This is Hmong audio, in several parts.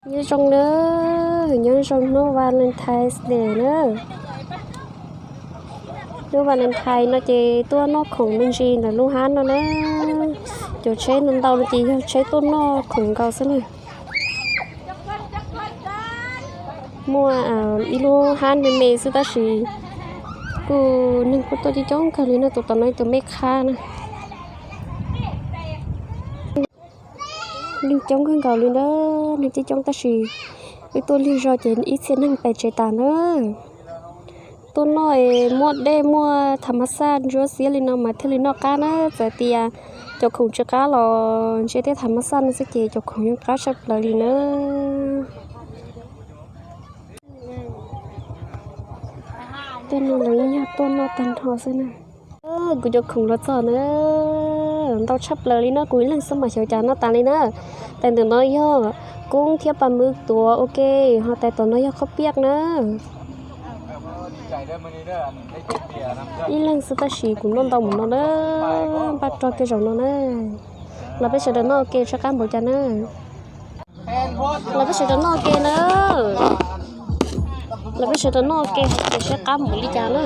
Nyob zoo na, nyob zoo hnub Valentine's Day na. Hnub Valentine no ces tuaj noj khoom me ntsis ntawm lub hab no na. Cov tsheb ntau ntau no ces yog tsheb tuaj noj khoom nkaus xwb na. Muaj ib lub hab me me xwb tab sis kuj neeg kuj tuaj coob coob kawg li na, tus tom no tus me qhab na. Neeg coob kawg nkaus li na, neeg coob coob tab sis wb tuaj lig zog ces ib txhia neeg pes tsev tas na. Tuaj noj es muaj dej muaj tham mas xaj ntsuab xiab li no mas thiaj li noj qab na. Txawm tias cov khoom tsis qab los ntsia tej tham mas xaj no xwb ces cov khoom yeej qab tshaj plaws li na. Tuaj no los yeej yog tuaj noj tag nrho xwb na. Kuv cov khoom los txog na, ntau tshaj plaws li no, kuv ib leeg xwb mas xyov cas noj tas li na. Tais ntawm no yog koob thiab pas mwv tuav ua ke, ho tais tom no yog khaub piaj na. Ib leeg xwb tab sis kuv noj ntau mus no na, npaj rau kiag zaum no na. Los peb sawv daws noj ua ke saib qab npaum cas na. Los peb sawv daws noj ua ke na. Los peb sawv daws noj ua ke, saib qab npaum li cas na.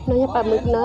No yog pas mwv na.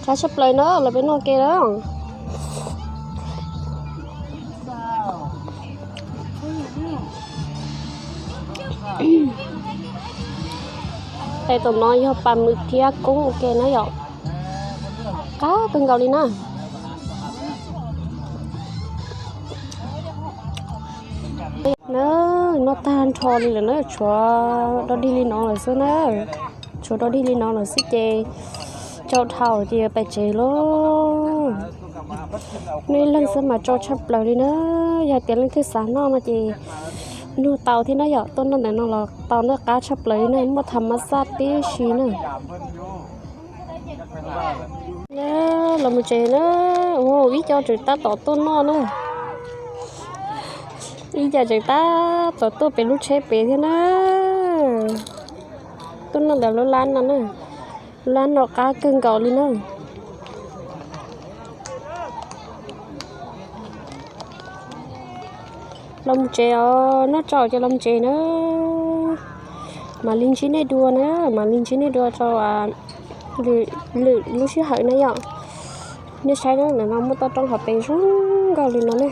Qab tshaj plaws na, los peb noj ke na. Tais tom no yog pas mwv thiab koob ua ke na yom. Qab kawg nkaus li na. Na, noj tag nrho li lawm na, tshuav dog dig li no lawm xwb na. Tshuav dog dig li no lawm xwb ces tsau dhau ces yuav pais tsev lauj. Noj ib leeg xwb mas tsau tshaj plaws li na. Yog tias leej twg xav noj no ces nug tau thiab na yom, tuaj noj ntawm no los tau na, qab tshaj plaws li na, muaj tham mas xaj tib si na. Los mus tsev na, ua ib co tseem tab tom tuaj noj na. Ib co tseem tab tom tuaj pem lub tsheb pem thiab na. Tuaj noj ntawm lub lab no na, lub lab no qab kawg nkaus li na. Los mus tsev os, noj tsau ces los mus tsev na. Mam li ntsib nej dua na, mam li ntsib nej dua rau lwm lub sij hawm na yom. Nej saib na, ntawm no muaj toj roob hauv pes zoo nkauj li no ne.